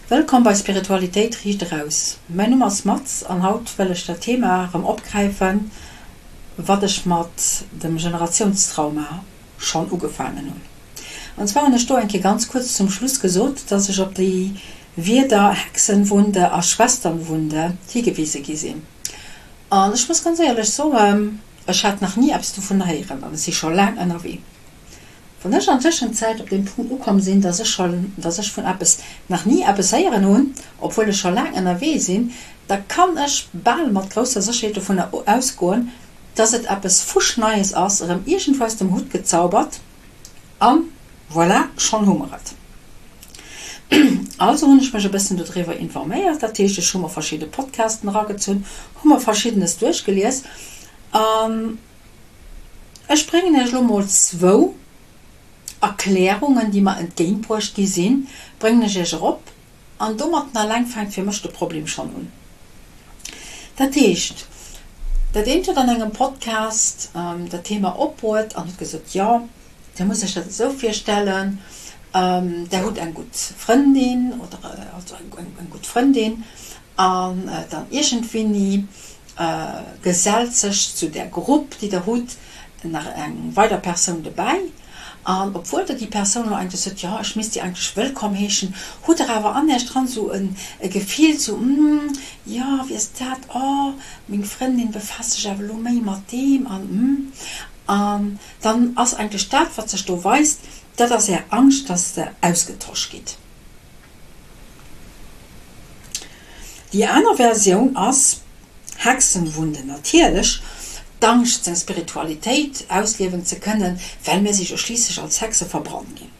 Wëllkomm bei Spiritualitéit riicht eraus. Mäin Numm ass Mats an haut wëll ech dat Thema erëm opgräifen, wat ech mat dem Generatiounstrauma schonn ugefaangen hunn. An zwar hunn ech do eng Kéier ganz kuerz zum Schluss gesot, dass ech op déi Wierder Hexenwunde a Schwesternwunde higewise gi sinn. An ech muss ganz éierlech soen, ech hat nach ni eppes dovunner héieren an ech si scho laang ënnerwee. Wann ech an Tëschenzäit op deem Punkt ukomm sinn, dass ech scho, dass ech vun eppes nach ni eppes héieren hunn, obwuel ech scho laang ënnerwee sinn, da kann ech bal mat grousser Sécherheet dovunner ausgoen, dass et eppes fuschneies ass, erëm iergendwou aus dem Hutt gezaubert, an voilà, schonn hu mer et. Also hunn ech mech e bëssen dodriwwer informéiert, dat heescht, ech hu mer verschidde Podcasten eragezunn, hu mer Verschiddenes duerchgelies an Ech bréngen Iech elo mol zwou Erklärungen, déi mer entgéintbruecht gi sinn, bréngen ech Iech erop. An domatten alleng fänkt fir mech de Problem schonn un. Dat heescht, dat eent huet an engem Podcast dat Thema opbruet an huet gesot, jo, Dir musst Iech dat esou virstellen, Der hutt eng gutt Frëndin oder also eng gutt Frëndin an dann iergendwéini gesellt sech zu där Grupp, déi Der hutt, nach eng weider Persoun dobäi. An obwuel Der déi Persoun elo eigentlech sot, jo, ech misst déi eigentlech wëllkomm heeschen, hutt Der awer an Iech dran esou e Gefill, sou, Hm, jo, wéi ass dat, oh, meng Frëndin befaasst sech awer elo méi mat deem an hm. An dann ass eigentlech dat, wat sech do weist, dat ass Är Angscht, dass Der ausgetosch gitt. Déi aner Versioun ass, Hexenwunde natierlech, d'Angscht seng Spiritualitéit ausliewen ze kënnen, well mir si jo schliisslech als Hexe verbrannt ginn.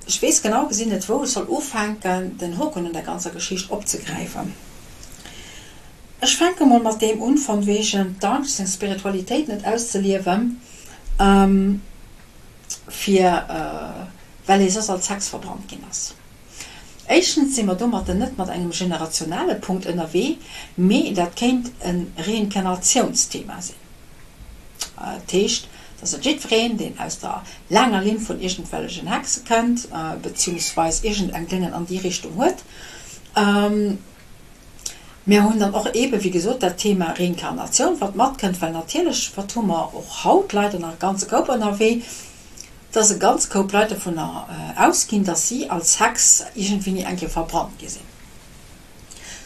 Ech weess genau gesinn net wou ech soll ufänken den Hoken un der ganzer Geschicht opzegräifen. Ech fänke mol mat deem un, von wegen d'Angscht seng Spiritualitéit net auszeliewen, fir well ee soss als Hex verbrannt ginn ass. Éischtens si mer domatten net mat engem generationale Punkt ënnerwee, mee dat kéint e Reinkarnatiounsthema sinn. Dat heescht, dass et jiddwereen, deen aus der laanger Linn vun iergendwellegen Hexe kënnt, beziehungsweis iergendeng Déngen an déi Richtung huet. Mir hunn dann och eebe wéi gesot dat Thema Reinkarnatioun, wat matkënnt, well natierlech, wat hu mer och haut leider nach e ganze Koup ënnerwee, dass e ganz Koup Leit dovunner ausginn, dass si als Hex iergendwéini eng Kéier verbrannt gi sinn.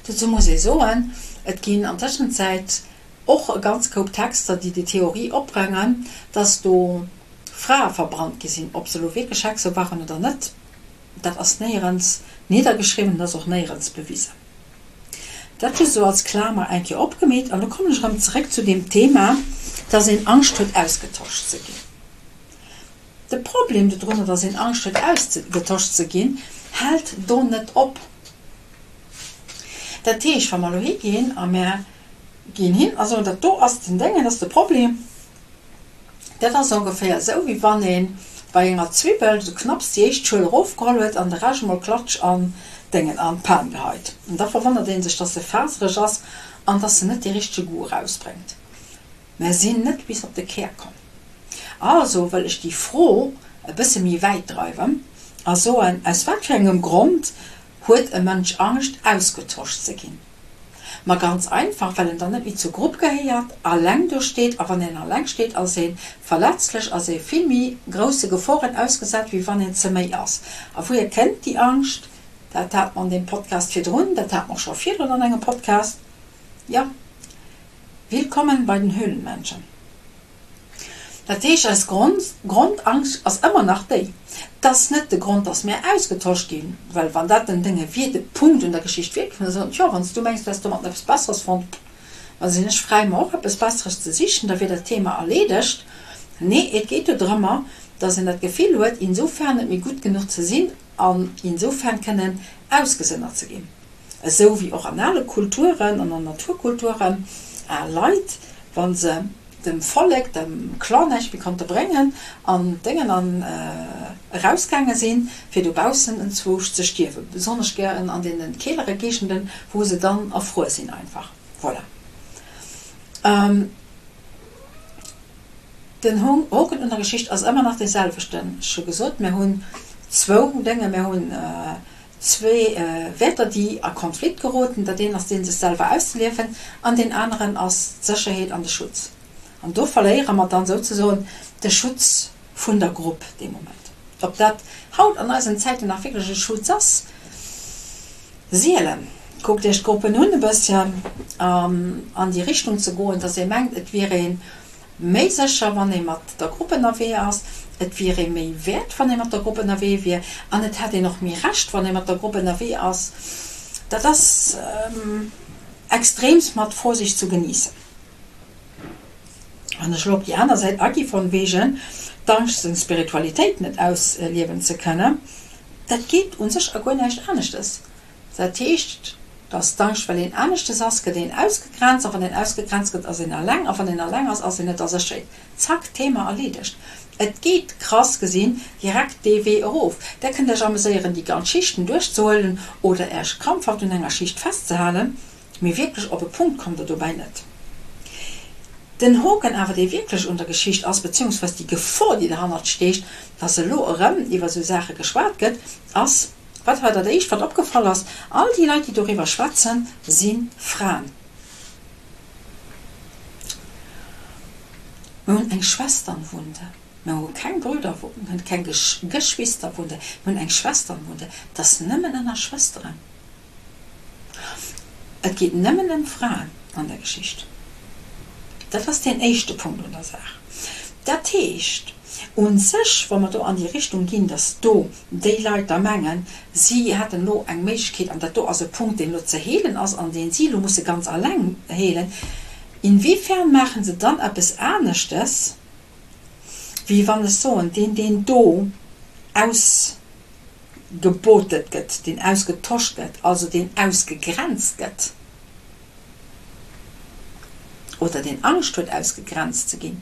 Dozou muss ee soen, et ginn an Tëschenzäit och e ganz Koup Texter, déi déi Theorie opbrengen, dass do Frae verbrannt gi sinn. Ob se elo wierklech Hexe waren oder net, dat ass néierens niddergeschriwwen, dat ass och néierens bewisen. Dat just esou als Klamer eng Kéier opgemeet. An lo kommen ech erëm zeréck zu deem Thema, dass een Angscht huet ausgetosch ze ginn. De Problem dodrunner, dass een Angscht huet ausgetosch ze ginn, hält do net op. Dat heescht, wa mer elo higinn a mär ginn hin a soen, dat do ass den Déngen, dat ass de Problem, dat ass ongeféier esou, wéi wann ee bei enger Zwibbel esou knapps déi éischt Schuel erofgeholl huet an de Rescht emol klatsch an d'Déngen, an d'Pan geheit. An da verwonnert ee sech, dass se fasereg ass an dass se net dee richtege Goût erausbréngt. Mär sinn net bis op de Kär komm. Also wëll ech déi Fro e bësse méi wäit dreiwen a soen, Aus wat fir engem Grond huet e Mënsch Angscht, ausgetosch ze ginn? Ma ganz einfach, well en dann net méi zur Grupp gehéiert, alleng do steet. A wann een alleng steet, ass ee verletzlech, ass ee vill méi grousse Geforen ausgesat, wéi wann een ze méi ass. A wouhier kënnt déi Angscht? Dat hate mer an deem Podcast virdrun, dat hate mer scho virdrun an engem Podcast. Jo, willkommen bei den Höhlenmenschen. Dat heescht, eis Grondangst ass ëmmer nach déi. Et ass net de Grond, dass mär ausgetosch ginn, well wann dat den Dénge wier, de Punkt un der Geschicht wier, géif mer soen, tjo, wann s du mengs, du häss domatten eppes Besseres fonnt, da sinn ech fräi, mer och eppes Besseres ze sichen, da wier dat Thema erleedegt. Nee, et geet do drëmmer, dass een dat Gefill huet, insofern net méi gutt genuch ze sinn an insofern kënnen ausgesënnert ze ginn. Esou wéi och an ale Kulturen an an Naturkulturen al Leit, wa se dem Vollek, dem Clan näischt méi konnte bréngen an Déngen an erausgaange sinn, fir dobaussen enzwousch ze stierwen, besonnesch gären an deene keelere Géigenden, wou se dann erfruer sinn einfach. Voilà. Den Hoken un der Geschicht ass ëmmer nach dee selwechten. Ech hu gesot, mir hunn zwou Dénge, mir hunn. Zwee Wäerter, déi a Konflikt geroden. Dat een ass deen, sech selwer auszeliewen, an deen aneren ass d'Sécherheet an de Schutz. An do verléiere mer dann souzesoen de Schutz vun der Grupp dee Moment. Ob dat haut an eisen Zäiten nach wierklech e Schutz ass? Sielen. Kuckt Iech d'Gruppen un, e bësschen an déi Richtung ze goen, dass ee mengt, et wier ee méi sécher, wann ee mat der Grupp ënnerwee ass, et wier ee méi wäert, wann ee mat der Grupp ënnerwee wier, an et hätt een och méi Recht, wann ee mat der Grupp ënnerwee ass, dat ass extreemst mat Vorsicht zu genießen. Wann ech elo op déi aner Säit agi von wegen d'Angscht seng Spiritualitéit net ausliewen ze kënnen, dat geet u sech a guer näischt aneschtes. Dat heescht, dass d'Angscht well een aneschtes ass, gëtt een ausgegrenzt, a wann een ausgegrenzt gëtt, ass een eleng, a wann een eleng ass, ass een net a Sécherheet. Zack, Thema erleedegt. Et geet, krass gesinn, direkt dee Wee erof. Där kënnt Iech ameséieren déi ganz Schichten duerchzehuelen oder Iech krampfhaft un enger Schicht festzehalen. Mee wierklech op e Punkt kommt der dobäi net. Den Hoken awer, dee wierklech un der Geschicht ass, beziehungsweis déi Gefor, déi derhannert steecht, dass elo erëm iwwer esou Saache geschwat gëtt, ass, wat war dat éischt, wat opgefall ass, All déi Leit, déi doriwwer schwätzen, si Fraen. Mir hunn eng Schwesternwunde, mir hu keng Brüderwunde, mir hunn keng Geschwisterwunde, mir hunn eng Schwesternwunde. Et ass nëmmen ënner Schwësteren. Et geet nëmmen ëm Fraen an der Geschicht. Dat ass deen éischte Punkt un der Saach. Dat heescht u sech, wa mer do an déi Richtung ginn, datt do déi Leit da mengen, si hätten elo eng Méiglechkeet an dat do ass e Punkt, deen elo ze heelen ass an deen si elo musse ganz alleng heelen, inwiefern maache se dann eppes aneschtes, wéi wann ech soen, deen, deen do aus. Gebotet gëtt, deen ausgetosch gëtt, also deen ausgegrenzt gëtt, oder deen Angscht huet ausgegrenzt ze ginn.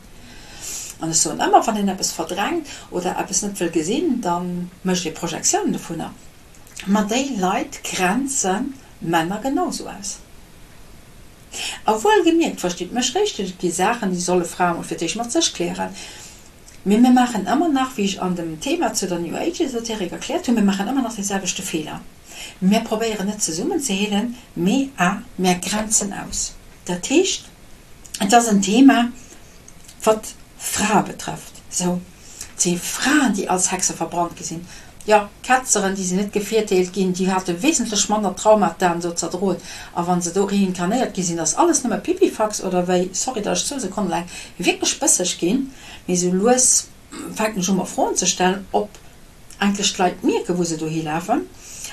An ech soen ëmmer, wann een eppes verdrängt oder eppes net wëll gesinn, da mécht ee Projektiounen dovunner. Ma déi Leit grenze Männer genau esou aus. A wuelgemierkt, verstitt mech richteg, et gi Saachen, déi solle Frae mol fir d'éischt mat sech klären. Mee mir maachen ëmmer nach, wéi ech an dem Thema zu der New Age Esoterik erkläert hunn, mir maachen ëmmer nach dee selwechte Feeler. Mir probéieren net zesummen ze heelen, mee a mir grenzen aus. Dat heescht, et ass en Thema, wat Frae betrëfft. Sou, et si Fraen, déi als Hexe verbrannt gi sinn. Jo, Ketzeren, déi sinn net gevirteelt ginn, déi hate wesentlech manner Traumataen do z'erdroen. A wa se do reinkarnéiert gi sinn, ass alles nëmme Pipifax oder wéi? Sorry, datt ech zwou Sekonne laang wierklech bësseg ginn, mee sou lues fänken ech u mer Froen ze stellen, ob eigentlech d'Leit mierken, wou se dohi lafen.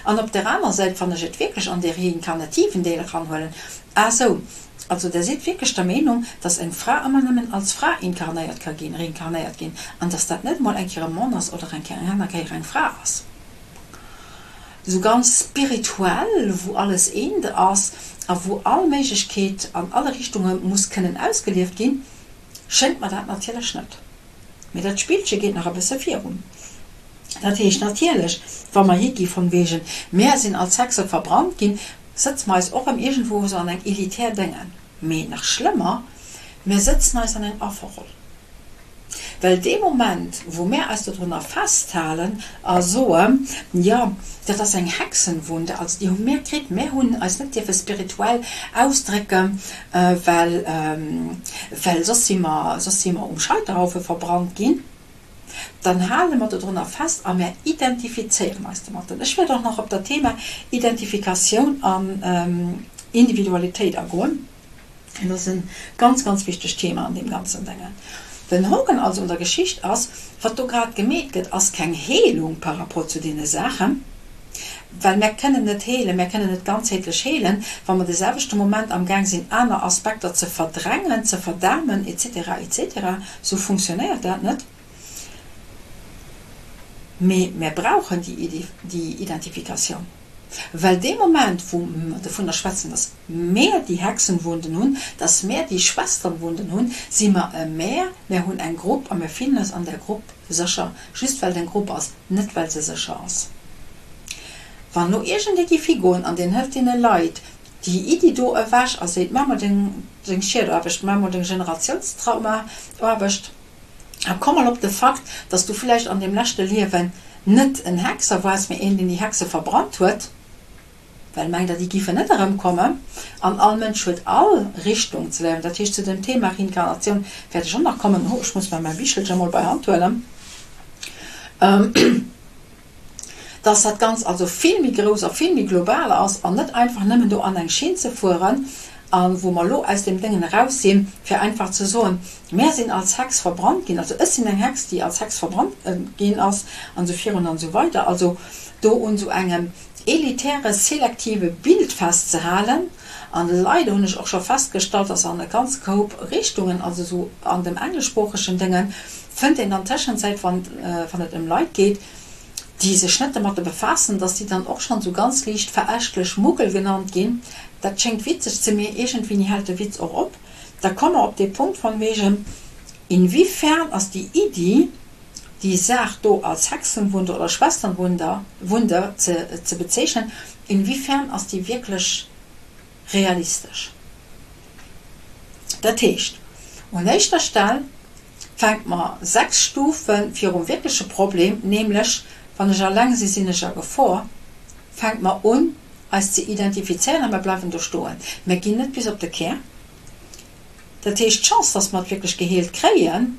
An op där aner Säit, wann ech et wierklech an dee reinkarnativen Deel eranhuelen, ah sou, Also der sidd wierklech der Meenung, dass eng Fra ëmmer nëmmen als Fra inkarnéiert ka ginn, reinkarnéiert ginn, an dass dat net emol eng Kéier e Mann ass oder eng aner Kéier eng Fra ass? Sou ganz spirituell, wou alles eent ass a wou all Méiglechkeet an alle Richtunge muss kënnen ausgelieft ginn, schéngt mer dat natierlech net. Mee dat Spillche geet nach e bësse virun. Dat heescht natierlech, wa mer higi von wegen, mär sinn als Hexe verbrannt ginn, sëtze mer eis och erëm iergendwou esou an eng elitär Dénge. Mee nach schlëmmer, mär sëtzen eis an eng Afferroll. Well dee Moment, wou mär eis dodrunner festhalen a soen, jo, dat ass eng Hexenwunde, also déi hu mär kritt, mär hunn eis net dierfe spirituell ausdrécken, well, well soss si mer, soss si mer um Scheiterhaufe verbrannt ginn, dann hale mer dodrunner fest a mär identifizéieren eis domatten. Ech wäert och nach op dat Thema Identifikatioun an Individualitéit agoen. Dat ass e ganz, ganz wichtegt Thema an deem ganzen Déngen. Den Hoken also un der Geschicht ass, wat do grad gemeet gëtt, ass keng Heelung par rapport zu deene Saachen, well mär kënnen net heelen, mär kënnen net ganzheetlech heelen, wa mer de selwechte Moment amgaang sinn, aner Aspekter ze verdrängen, ze verdamen, et cetera, et cetera. Sou funktionéiert dat net. Mee mär brauchen déi Identifikatioun, well dee Moment, wou mer dovunner schwätzen, dass mär déi Hexenwunden hunn, dass mär déi Schwesternwunden hunn, si mer e Mär, mär hunn eng Grupp a mir fillen eis an där Grupp sécher, just well et eng Grupp ass, net well se sécher ass. Wann elo iergendee géif higoen an deen hëlt deene Leit déi Iddi do ewech a seet, Maach mol deng Schiedaarbecht, maach mol deng Generatiounstraumaaarbecht a komm mol op de Fakt, dass du vläicht an deem leschte Liewen. net en Hexer waars, mee een, deen déi Hexe verbrannt huet, well mengt der, déi giffen net erëmkommen? An all Mënsch huet all Richtung ze léieren. Dat heescht, zu dem Thema Reinkarnatioun wäert ech och nach kommen. Ho, ech muss mer mäi Bichelche mol bei Hand huelen. Dass dat Ganzt also vill méi grouss a vill méi global ass an net einfach nëmmen do an eng Schinn ze fueren a wou mer elo aus deem Déngen eraus sinn, fir einfach ze soen, Mär sinn als Hex verbrannt ginn, also ech sinn eng Hex, déi als Hex verbrannt ginn ass an esou virun an esou weider. Also do un esou engem elitäre, selektive Bild festzehalen. An leider hunn ech och scho festgestallt, dass an e ganze Koup Richtungen, also esou an dem engleschsproochegen Déngen, fënnt een dann Tëschenzäit, wann et ëm Leit geet, déi sech net domatter befaassen, dass déi dann och schonn esou ganz liicht verächtlech Muggel genannt ginn. Dat schéngt witzeg ze, mee iergendwéini hält de Witz och op. Da komme mer op dee Punkt von wegen, inwiefern ass déi Iddi, déi Saach do als Hexenwunder oder Schwesternwunder Wunder ze ze bezeechnen, inwiefern ass déi wierklech realistesch? Dat heescht, un éischter Stell fänke mer 6 Stufe virum wierkleche Problem, nämlech wann ech alleng si, sinn ech a Gefor, fänke mer un eis ze identifizéieren a mer bleiwen do stoen. Mer ginn net bis op de Kär. Dat heescht, d'Chance, dass mer et wierklech geheelt kréien,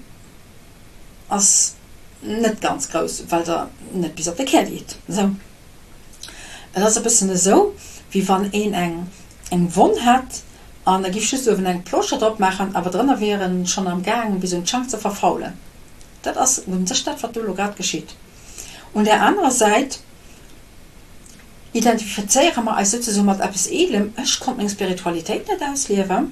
ass net ganz grouss, well Der net bis op de Kär gitt. Esou. Et ass e bëssen esou, wéi wann een eng eng Wonn hätt an e giff just uewen eng Plooschter drop maachen, awer drënner wier en schonn am Gaang bis un d'Schank ze verfaulen. Dat ass u sech dat, wat do elo grad geschitt. Un där anerer Säit identifizéiere mer eis souzesoe mat eppes Edelem, ech konnt meng Spiritualitéit net ausliewen.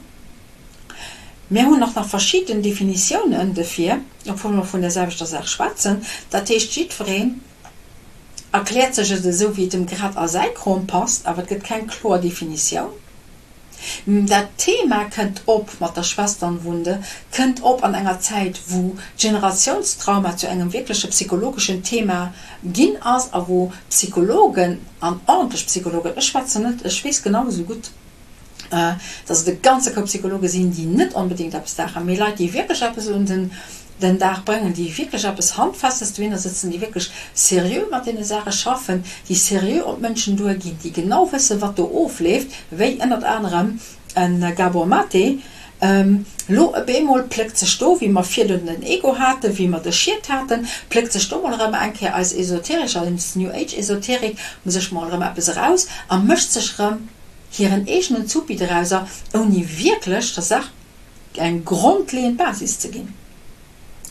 Mir hunn och nach verschidden Definitiounen dofir, obwuel mer vun där selwechter Saach schwätzen. Dat heescht, jiddwereen erkläert sech et esou, wéi et em grad a säi Krom passt, awer et gëtt keng kloer Definitioun. Dat Thema kënnt op mat der Schwesternwunde, kënnt op an enger Zäit, wou d'Generatiounstrauma zu engem wierkleche psychologeschen Thema ginn ass a wou Psychologen, an ordentlech Psychologen, ech schwätzen net, ech weess genau esou gutt, dass et e ganze Koup Psychologe sinn, déi net onbedéngt eppes daachen, mee Leit, déi wierklech eppes un den Dag bréngen, déi wierklech eppes Handfestes dohinner sëtzen, déi wierklech seriö mat deene Saache schaffen, déi seriö op d'Mënschen duerginn, déi genau wëssen, wat do ofleeft, wéi ënnert anerem e Gabor Maté. Lo op eemol pléckt sech do, wéi mer virdrun den Ego haten, wéi mer de Schiet haten, pléckt sech do mol erëm eng Kéier eis Esoterik, eis New Age Esoterik sech mol erëm eppes eraus a mécht sech erëm hiren eegenen Zuppi dorauser, ouni wierklech der Saach eng grondleeënd Basis ze ginn.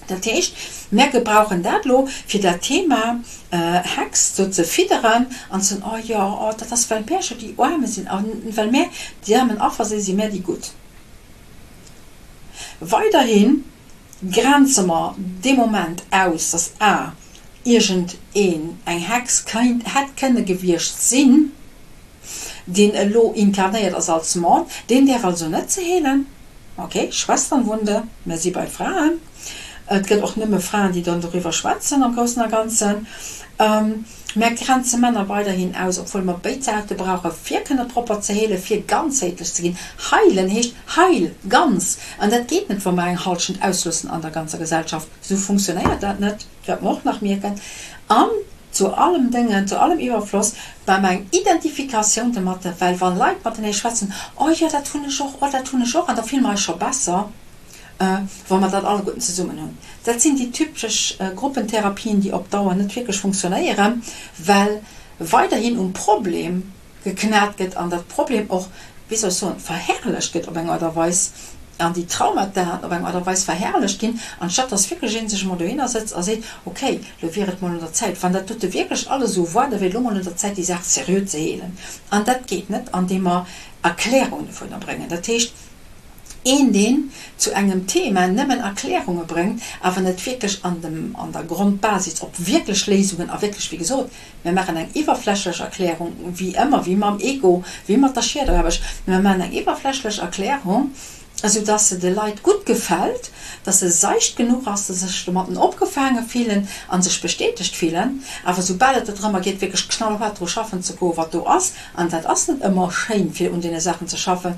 Dat heescht, mär gebrauchen dat elo, fir dat Thema Hex do ze fidderen an ze soen, Oh jo, oh, dat ass, well mär jo déi Aarme sinn a well mär déi aarmen Affer sinn, si mär déi Gutt. Weiderhi grenze mer dee Moment aus, dass a iergend een eng Hex kéint, hätt kënne gewiescht sinn, deen elo inkarnéiert ass als Mann, deen däerf also net ze heelen. Ok, Schwesternwunde, mer si bei Fraen, et gëtt och nëmme Fraen, déi dann doriwwer schwätzen am Groussen a Ganzen. Mer grenze Männer weiderhin aus, obwuel mer béid Säite brauche fir kënne propper ze heelen, fir ganzheetlech ze ginn. Heilen heescht heil, ganz, an dat geet net, wa mer eng Halschent ausloossen an der ganzer Gesellschaft. Esou funktionéiert dat net, wäerte mer och nach mierken. An Zu allem Déngen, zu allem Iwwerfloss, beim eng Identifikatioun domatter, well wa Leit matenee schwätzen, Oh jo, dat hunn ech och, oh dat hunn ech och, an da fille mer eis scho besser, wa mer dat alleguerten zesummen hunn. Dat sinn déi typesch Gruppentherapien, déi op Dauer net wierklech funktionéieren, well weiderhin um Problem geknat gëtt an dat Problem och, wéi soll ech soen, verherrlecht gëtt op eng Aart a Weis an déi Traumataen op eng Aart a Weis verherrlecht ginn, anstatt dass wierklech ee sech emol dohinner sëtzt a seet, okay, lo wier et mol un der Zäit, wann dat dote wierklech alles esou war, da wier et lo mol un der Zäit, déi Saach seriö ze heelen. An dat geet net, andeem mer Erklärungen dovunner bréngen. Dat heescht, een, deen zu engem Thema nëmmen Erklärunge bréngt, awer net wierklech an dem, an der Grondbasis op wierklech Léisungen a wierklech, wéi gesot, Mir maachen eng iwwerflächlech Erklärung, wéi ëmmer, wéi mam Ego, wéi mat der Schiederaarbecht. Mir maachen eng iwwerflächlech Erklärung, esou dass se de Leit gutt gefält, dass se seicht genuch ass, dass se sech domatten opgefaange fillen a sech bestätegt fillen. Awer soubal et dorëmmer geet, wierklech knallhart dru schaffen ze goen, wat do ass, an dat ass net ëmmer schéin, fir un deene Saachen ze schaffen,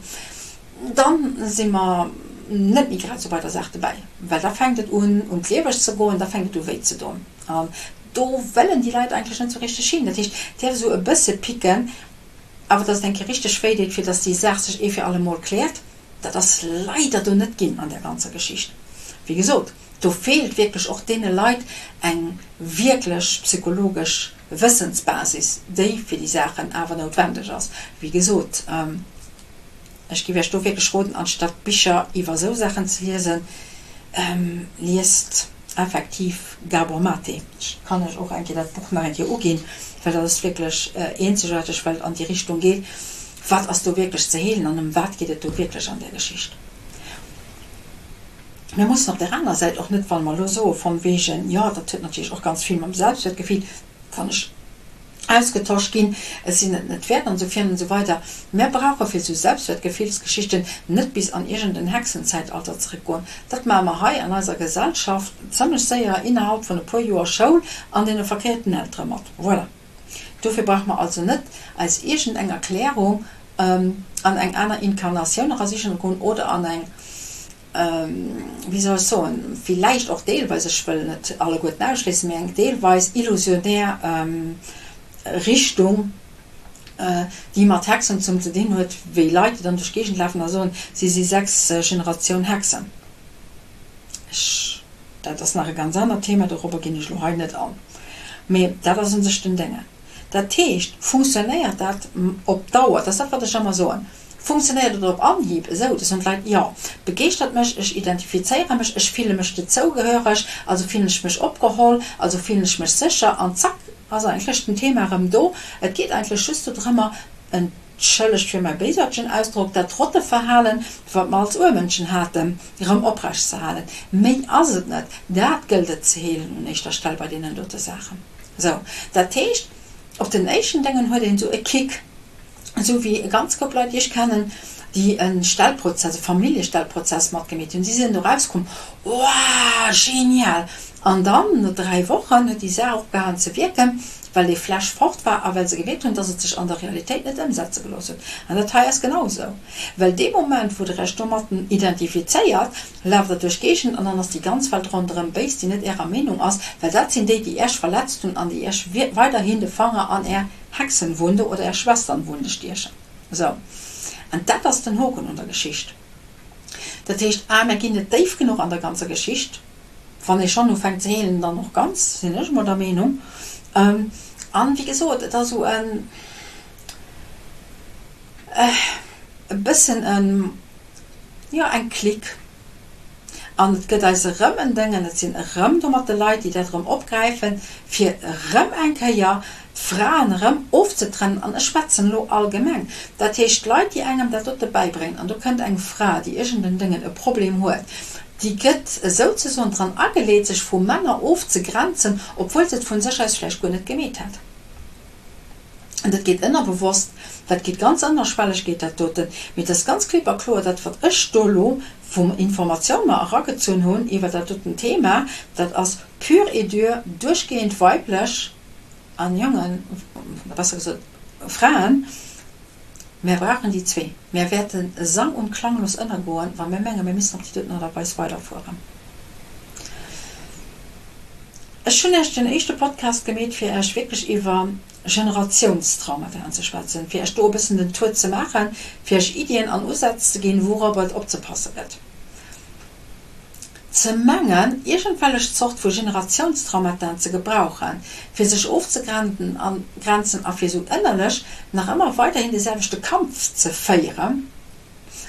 da si mer net méi grad esou bei der Saach dobäi, well da fänkt et un, un d'Lieweg ze goen, da fänkt et u wéi ze doen. do wëllen déi Leit eigentlech net sou richteg hin. Dat heescht, et däerf esou e bësse picken, awer dass et eng Kéier richteg wéi deet, fir dass déi Saach sech ee fir alle Mol kläert, dat ass leider do net ginn an där ganzer Geschicht. Wéi gesot, do feelt wierklech och deene Leit eng wierklech psychologesch Wëssensbasis, déi fir déi Saachen awer noutwendeg ass. Wéi gesot, ech géif Iech do wierklech roden, anstatt Bicher iwwer esou Saachen ze liesen, liest effektiv Gabor Maté. Ech kann Iech och eng Kéier dat Buch nach eng Kéier uginn, well dat ass wierklech eenzegaarteg, well et an déi Richtung geet, wat ass do wierklech ze heelen an ëm wat geet et do wierklech an där Geschicht. Mir mussen op där aner Säit och net, wa mer elo soe von wegen, jo, dat huet natierlech och ganz vill mam Selbstwäertgefill, kann ech ausgetosch ginn, ech sinn et net wäert an esou virun an esou weider. Mär brauche fir esou Selbstwäertgefillsgeschichten net bis an iergend en Hexenzäitalter zeréckgoen. Dat maache mer hei an eiser Gesellschaft zëmmlech séier innerhalb vun e puer Joer Schoul an deene verkéierten Eltere mat. Voilà. Dofir brauche mer also net eis iergend eng Erklärung an eng aner Inkarnatioun erasichen goen oder an eng, wéi soll ech soen, villäicht och deelweis, ech wëll net alleguerten ausschléissen, mee eng deelweis illusionär Richtung, déi mat Hexen zum ze dinn huet, wéi Leit, déi dann duerch d'Géigend lafen a soen, si si 6 Generatioun Hexen. Ech, dat ass nach e ganz anert Thema, dorobber ginn ech elo hei net an, mee dat ass u sech den Dénge. Dat heescht, funktionéiert dat op Dauer? Dat ass dat, wat ech ëmmer soen. Funktionéiert et op Anhieb esou? Da soen d'Leit, Jo, begeeschtert mech, ech identifizéiere mech, ech fille mech dozougehéiereg, also fillen ech mech opgeholl, also fillen ech mech sécher. An zack ass eigentlech den Thema erëm do. Et geet eigentlech just dodrëmmer, entschëllegt fir mäi béisaartegen Ausdrock, dat Rotteverhalen, wat mer als Urmënschen haten, erëm oprecht ze halen. Méi ass et net. Dat gëllt et ze heelen un éischter Stell bei deenen dote Saachen. Sou, dat heescht, op den éischten Déngen huet een esou e Kick, esou wéi e ganz Koup Leit, déi ech kennen, déi e Stellprozess, e Familljestellprozess matgemeet hunn. Si sinn do erauskomm, Wow, genial! An dann, no 3 Wochen, huet déi Saach opgehalen ze wierken, well dee Flash fort war a well se gemierkt hunn, dass et sech an der Realitéit net ëmsetze gelooss huet. An dat hei ass genau esou. Well dee Moment, wou Der Iech domatten identifizéiert, laaft Der duerch d'Géigend an dann ass déi ganz Welt ronderëm béis, déi net Ärer Meenung ass, well dat sinn déi, déi Iech verletzt hunn an déi Iech weiderhin de Fanger an Är Hexenwunde oder Är Schwesternwunde stiechen. Esou. An dat ass den Hoken un der Geschicht. Dat heescht, a mir ginn net déif genuch an der ganzer Geschicht. Wann ee schonn ufänkt ze heelen, dann och ganz, sinn ech emol der Meenung. An, wéi gesot, et ass esou en, e bëssen en, jo, eng Clique. An et gëtt eis erëm en Déngen, et sinn erëm domat de Leit, déi dat erëm opgräifen, fir erëm eng Kéier d'Fraen erëm ofzetrennen. An ech schwätzen elo allgemeng, dat heescht d'Leit, déi engem dat dote bäibréngen, an do kënnt eng Fra, déi iergend en Déngen, e Problem huet, déi gëtt esouzesoen dran ageleet, sech vu Männer ofzegrenzen, obwuel se et vu sech aus vläicht guer net gemeet hätt. An dat geet ënnerbewosst, dat geet ganz ënnerschwelleg geet dat doten, mee et ass ganz klipp a kloer, dat wat ech do elo vum Informatioun mer eragezunn hunn iwwer dat doten Thema, dat ass pur et dur duerchgehend weiblech an Jongen, oder besser gesot Fraen, Mär brauchen déi zwee. Mär wäerte sang und klanglos ënnergoen, wa mir mengen, mir missten op déi doten Aart a Weis weiderfueren. Ech hunn Iech den éischte Podcast gemeet, fir Iech wierklech iwwer Generatiounstraumata ze schwätzen, fir Iech do e bëssen den Tour ze maachen, fir Iech Iddien an Usätz ze ginn, wourop et opzepasse gëtt. Ze mengen, iergendwellech Zort vu Generatiounstraumataen ze gebrauchen, fir sech ofzegrenzen a fir esou ënnerlech nach ëmmer weiderhin de selwechte Kampf ze féieren,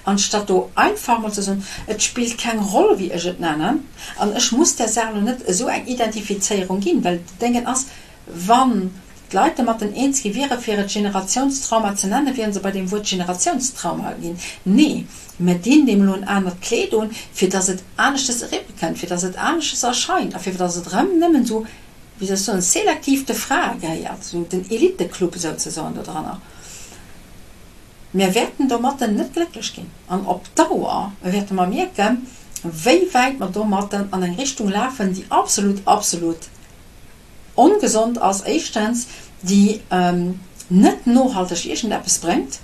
anstatt do einfach mol ze soen, et spillt keng Roll, wéi ech et nennen, an ech muss där Saach elo net esou eng Identifizéierung ginn, well d'Déngen ass, Wann d'Leit domatten eens gi wiere fir et Generatiounstrauma ze nennen, wieren se bei deem Wuert Generatiounstrauma ginn. Nee, mer dinn deem elo en anert Kleed un, fir datt et aneschtes eriwwerkënnt, fir datt et aneschtes erscheint a fir datt et erëm nëmmen esou, wéi soll ech soen, selektiv de Frae gehéiert, esou den Eliteclub souzesoen dodranner. Mir wäerten domatten net glécklech ginn an op Dauer wäerte mer mierken, wéi wäit mer domatten an eng Richtung lafen, déi absolut, absolut Ongesond ass éischtens, déi net nohalteg iergendeppes bréngt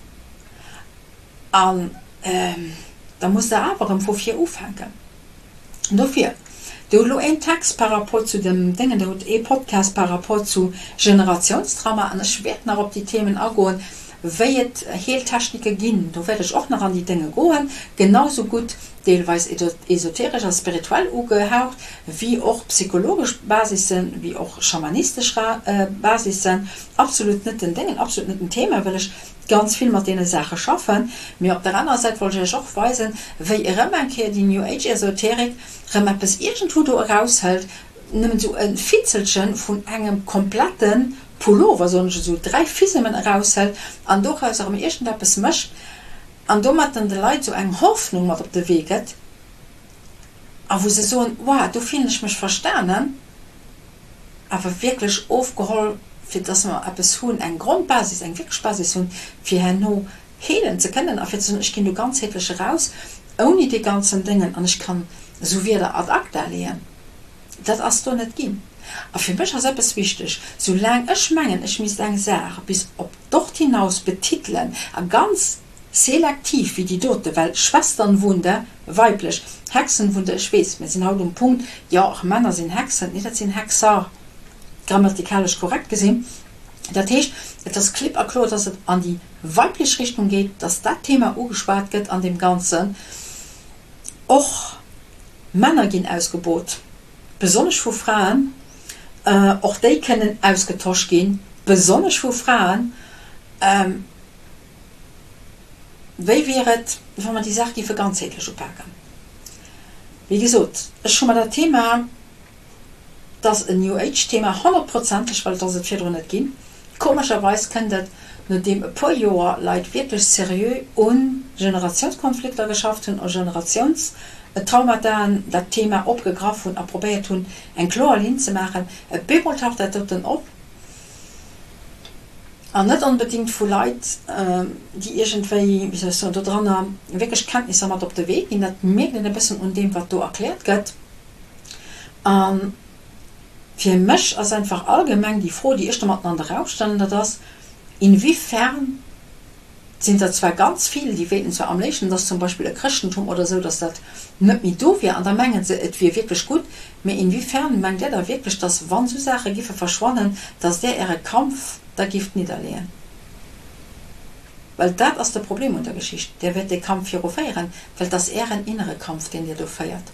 an da muss de awer erëm vu vir ufänken. Dofir, Dir hutt elo een Text par rapport zu dem Déngen, Dir hutt ee Podcast par rapport zu Generationstrauma an ech wäert nach op déi Themen agoen, wéi et Heeltechnike ginn. Do wäert ech och nach an déi Dénge goen, genau sou gutt deelweis esoteresch a spirituell ugehaucht, wéi och psychologesch Basissen, wéi och schamanistesch Basissen. Absolut net den Déngen, absolut net den Thema, well ech ganz vill mat deene Saache schaffen. Mee op der anerer Säit wollt ech Iech och weisen, wéi erëm eng Kéier déi New Age Esoterik rëm eppes iergendwou do eraushëlt, nëmmen esou e Fitzelche vun engem komplette Pullover, soen ech esou, 3 Fisemen eraushëlt an doraus erëm iergendeppes mécht an domat dann de Leit esou eng Hoffnung mat op de Wee gëtt a wou se soen, Wow, do fillen ech mech verstanen, awer wierklech ofgeholl, fir dass mer eppes hunn, eng Grondbasis, eng wierklech Basis hunn, fir herno heelen ze kënnen a fir ze soen, ech ginn do ganzheetlech eraus, ouni dee ganzen Déngen an ech kann esou Wierder ad acta leeën. Dat ass do net ginn. A fir mech ass eppes wichteg, Soulaang ech mengen, ech misst eng Saach bis op d'Ort hinaus betitelen a ganz selektiv wéi déi dote, well Schwesternwunde, weiblech, Hexenwunde, ech weess, mir sinn haut um Punkt, jo, och Männer sinn Hexen, nee, dat sinn Hexer, grammatikalesch korrekt gesinn. Dat heescht, et ass klipp a kloer, dass et an déi weiblech Richtung geet, dass dat Thema ugeschwat gëtt an deem Ganzen. Och Männer ginn ausgebot, besonnesch vu Fraen. Och déi kënnen ausgetosch ginn, besonnesch vu Fraen. Wéi wier et, wa mer déi Saach géife ganzheetlech upaken? Wéi gesot, ech hu mer dat Thema, 't ass en New Age Thema, honnertprozenteg, well et ass et virdrun net ginn. Komescherweis kënnt et, nodeem e puer Joer Leit wierklech seriö u Generatiounskonflikter geschafft hunn, u Generatiounstraumataen, dat Thema opgegraff hunn a probéiert hunn, eng kloer Linn ze maachen, e bemol taucht dat doten op. An net onbedéngt vu Leit, déi iergendwéi, wéi soll ech soen, dodranner wierklech Kenntnisser mat op de Wee ginn. Dat mierkt een e bëssen un deem, wat do erkläert gëtt. A fir mech ass einfach allgemeng déi Fro, déi ech domatten an de Raum stellen, dat ass, Inwiefern sinn der zwar ganz vill, déi wéilten zwar am léifsten, dass zum Beispill e Chrëschtentum oder esou, dass dat net méi do wier, an da mengen se, et wier wierklech gutt, mee inwiefern mengt Där da wierklech, dass, wann esou Saache giffe verschwannen, dass Där Äre Kampf da gifft nidderleeën? Well dat ass de Problem un der Geschicht, Där wäert dee Kampf viru féieren, well et ass Ären innere Kampf, deen Dir do féiert.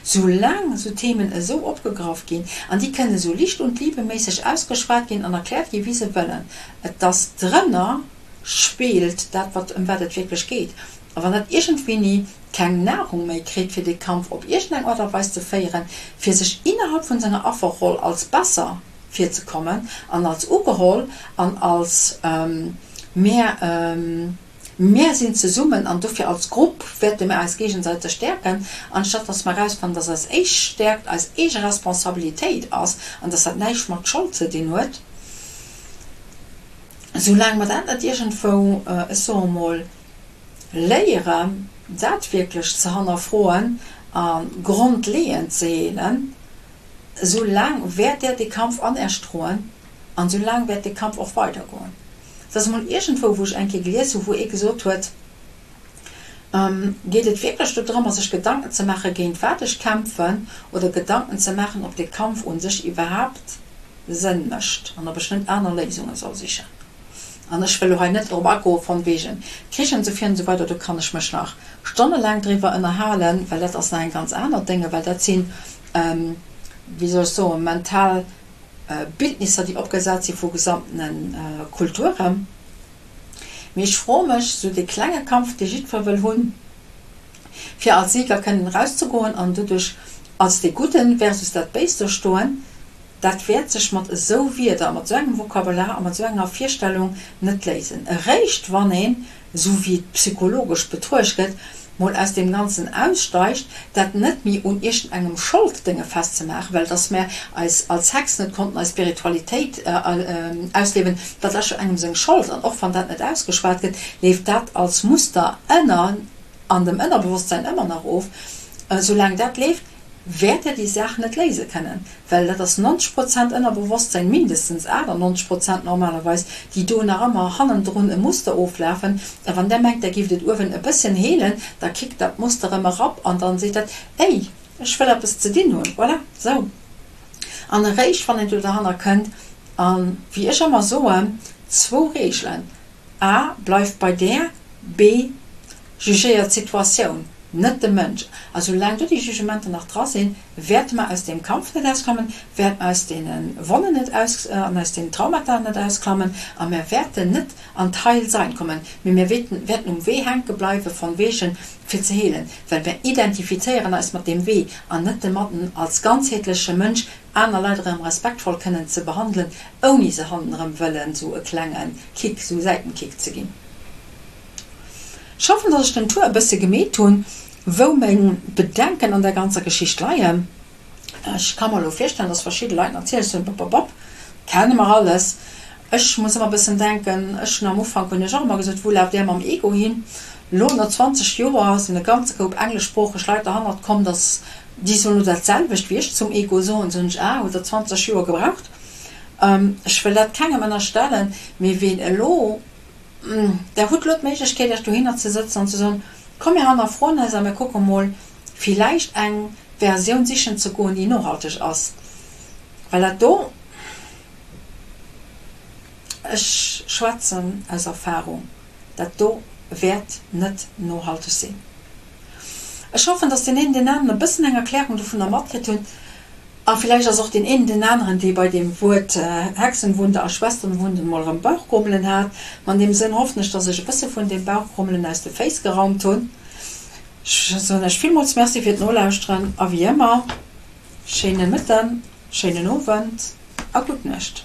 Soulaang esou Themen esou opgegraff ginn, an déi kënnen esou Licht und Liebe méisseg ausgeschwat ginn an erkläert ginn, wéi se wëllen, et ass drënner spillt dat, wat, ëm wat et wierklech geet. A wann dat iergendwéini keng Nahrung méi kritt, fir dee Kampf op iergendeng Aart a Weis ze féieren, fir sech innerhalb vun senger Afferroll als besser virzekommen an als ugeholl an als mär, mär sinn zesummen an dofir als Grupp wäerte mär eis géigesäiteg stäerken, anstatt dass mer erausfannen, dass eis éischt Stäerkt eis eege Responsabilitéit ass an dass dat näischt mat Schold ze dinn huet. Soulaang mer dat net iergendwou, ech soe mol, léieren, dat wierklech ze hannerfroen a grondleeënd ze heelen, esou laang wäert Der dee Kampf an Äech droen an esou laang wäert dee Kampf och weidergoen. Et ass emol iergendwou, wou ech eng Kéier gelies hu wou ee gesot huet, Geet et wierklech do drëmmer, sech Gedanken ze maachen, géint wat ech kämpfen, oder Gedanken ze maachen, ob dee Kampf u sech iwwerhaapt Sënn mécht an ob ech net aner Léisunge soll sichen. An ech wëll elo hei net drop agoe von wegen Krich an esou vir an esou weider, do kann ech mech nach stonnelaang driwwer ënnerhalen, well dat ass nach eng ganz aner Dénge, well dat sinn, wéi soll ech soen, mental Bildnisser, déi opgesat si vu gesamtene Kulturen. Mee ech froe mech, esou dee klenge Kampf, dee jiddwer wëll hunn, fir als Sieger kënnen erauszegoen an doduerch als dee Gudden versus dat Béist do stoen, dat wäert sech mat esou Wierder, mat esou engem Vokabular a mat esou enger Virstellung net léisen. Eréischt wann een, esou wéi et psychologesch betruecht gëtt, mol aus deem Ganzen aussteigt, dat net méi un iergendengem Scholddénge festzemaachen, well dass mär eis als Hex net konnten eis Spiritualitéit ausliewen, dat ass jo engem seng Schold. An och wann dat net ausgeschwat gëtt, leeft dat als Muster ënner an dem Ënnerbewosstsein ëmmer nach of. Soulaang dat leeft, wäert Der déi Saach net léise kënnen, well dat ass 90 Prozent Ënnerbewosstsein, mindestens 98 Prozent normalerweis, déi do nach ëmmer hannendrun e Muster oflafen. A wann Der mengt, Der géift et uewen e bësschen heelen, da kickt dat Muster erëm erap an dann seet dat, Ey, Ech wëll eppes ze dinn hunn. Voilà, sou. An eréischt wann een do derhanner kënnt, a wéi ech ëmmer soen, zwou Reegelen, A, Bleift bei där, B, Jugéiert d'Situatioun, net de Mënsch. A soulaang do déi Jugementer nach dra sinn, wäerte mer aus deem Kampf net ausklammen, wäerte mer aus deene Wonnen net aus an aus deenen Traumata net ausklammen a mer wäerten net an d'Heilsein kommen, mee mir wäerten um Wee hänke bleiwe von wegen fir ze heelen, well mer identifizéieren eis mat deem Wee an net domatten als ganzheetleche Mënsch aner Leit erëm respektvoll kënnen ze behandelen, ouni se hannenerëm wëllen sou e klenge Kick, sou e Säitenkick ze ginn. Ech hoffen, dass ech den Tour e bësse gemeet hunn, wou meng Bedenken an der ganzer Geschicht leien. Ech ka mer elo virstellen, dass verschidde Leit natierlech soen, Bop, bop, bop, kenne mer alles. Ech muss ëmmer e bëssen denken, ech hunn am Ufank hunn ech och ëmmer gesot, wou laaft där mam Ego hin? Elo no 20 Joer sinn e ganze Koup engleschsproocheg Leit derhannert komm, dass déi soen elo dat selwecht wéi ech zum Ego soen. Soen ech, ah, hutt der 20 Joer gebraucht? Ech wëll dat kengem ënnerstellen, mee ween elo, der hutt elo d'Méiglechkeet Iech dohinner ze sëtzen an ze soen, komm mir hannerfroen eis a mir kucke mol, villäicht eng Versioun sichen ze goen, déi nohalteg ass, well dat do, ech schwätzen aus Erfahrung, dat do wäert net nohalteg sinn. Ech hoffen, dass deen een deen aneren e bëssen eng Erklärung dovunner matkritt hunn. A villäicht ass och deen een deen aneren, dee bei deem Wuert Hexenwunder a Schwesternwunden mol erëm Bauchgrummelen hat. Ma an deem Sënn hoffen ech, dass ech e bësse vun deem Bauchgrummelen aus de Féiss geraumt hunn. Ech soen Iech villmools Merci fir d'Nolauschteren a wéi ëmmer, schéine Mëtten, schéinen Owend a gutt Nuecht.